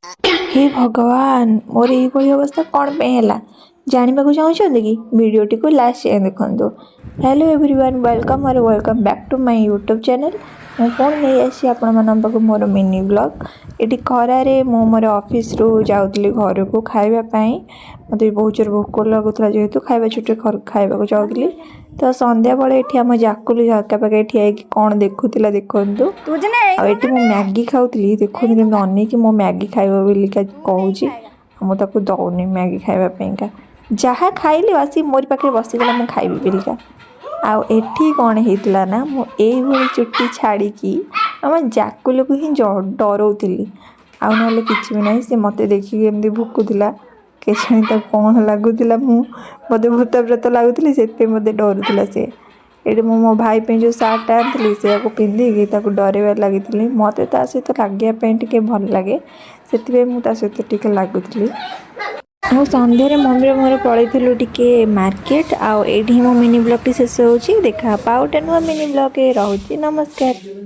ହେ ଭଗବାନ, ମୋର ଏଇଭଳି ଅବସ୍ଥା କ'ଣ ପାଇଁ ହେଲା, ଜାଣିବାକୁ ଚାହୁଁଛନ୍ତି କି? ଭିଡ଼ିଓଟିକୁ ଲାଷ୍ଟ ଯାଏଁ ଦେଖନ୍ତୁ। Hello everyone, welcome or welcome back to my YouTube channel. ମୁଁ ପୁଣି ନେଇ ଆସିଛି ଆପଣମାନଙ୍କ ପାଖକୁ ମୋର ମିନି ବ୍ଲଗ୍। ଏଠି ଖରାରେ ମୁଁ ମୋର ଅଫିସରୁ ଯାଉଥିଲି ଘରକୁ ଖାଇବା ପାଇଁ। ମୋତେ ବହୁତ ଜୋର ଭୋକ ଲାଗୁଥିଲା, ଯେହେତୁ ଖାଇବା ଛୁଟିରେ ଖାଇବାକୁ ଯାଉଥିଲି। ତ ସନ୍ଧ୍ୟାବେଳେ ଏଠି ଆମ ଜାକୁଲି ଝରକା ପାଖରେ ଠିଆ ହେଇକି କ'ଣ ଦେଖୁଥିଲା ଦେଖନ୍ତୁ। ଆଉ ଏଠି ମୁଁ ମ୍ୟାଗି ଖାଉଥିଲି। ଦେଖନ୍ତୁ କେମିତି ଅନେଇକି ମୋ ମ୍ୟାଗି ଖାଇବ ବୋଲିକା କହୁଛି। ଆଉ ମୁଁ ତାକୁ ଦେଉନି ମ୍ୟାଗି ଖାଇବା ପାଇଁକା। ଯାହା ଖାଇଲି, ଆସି ମୋରି ପାଖରେ ବସିଗଲା ମୁଁ ଖାଇବି ବୋଲିକା। ଆଉ ଏଠି କ'ଣ ହେଇଥିଲା ନା, ମୁଁ ଏଇଭଳି ଚୁଟି ଛାଡ଼ିକି ଆମ ଜାକୁଲକୁ ହିଁ ଡରଉଥିଲି, ଆଉ ନହେଲେ କିଛି ବି ନାହିଁ। ସେ ମୋତେ ଦେଖିକି ଏମିତି ଭୁକୁଥିଲା। କେଜାଣି ତାକୁ କ'ଣ ଲାଗୁଥିଲା, ମୁଁ ବୋଧେ ଭୂତ ପ୍ରେତ ଲାଗୁଥିଲି, ସେଥିପାଇଁ ମୋତେ ଡରୁଥିଲା ସେ। ଏଠି ମୁଁ ମୋ ଭାଇ ପାଇଁ ଯେଉଁ ସାର୍ଟଟା ଆଣିଥିଲି, ସେଇଆକୁ ପିନ୍ଧିକି ତାକୁ ଡରେଇବାରେ ଲାଗିଥିଲି। ମୋତେ ତା ସହିତ ଲାଗିବା ପାଇଁ ଟିକେ ଭଲ ଲାଗେ, ସେଥିପାଇଁ ମୁଁ ତା ସହିତ ଟିକେ ଲାଗୁଥିଲି। ଆଉ ସନ୍ଧ୍ୟାରେ ମମିର ମୋର ପଳେଇଥିଲୁ ଟିକେ ମାର୍କେଟ। ଆଉ ଏଇଠି ହିଁ ମୋ ମିନି ବ୍ଲଗ୍ଟି ଶେଷ ହେଉଛି। ଦେଖା ହେବ ଆଉ ଗୋଟେ ନୂଆ ମିନି ବ୍ଲଗ୍ରେ। ରହୁଛି, ନମସ୍କାର।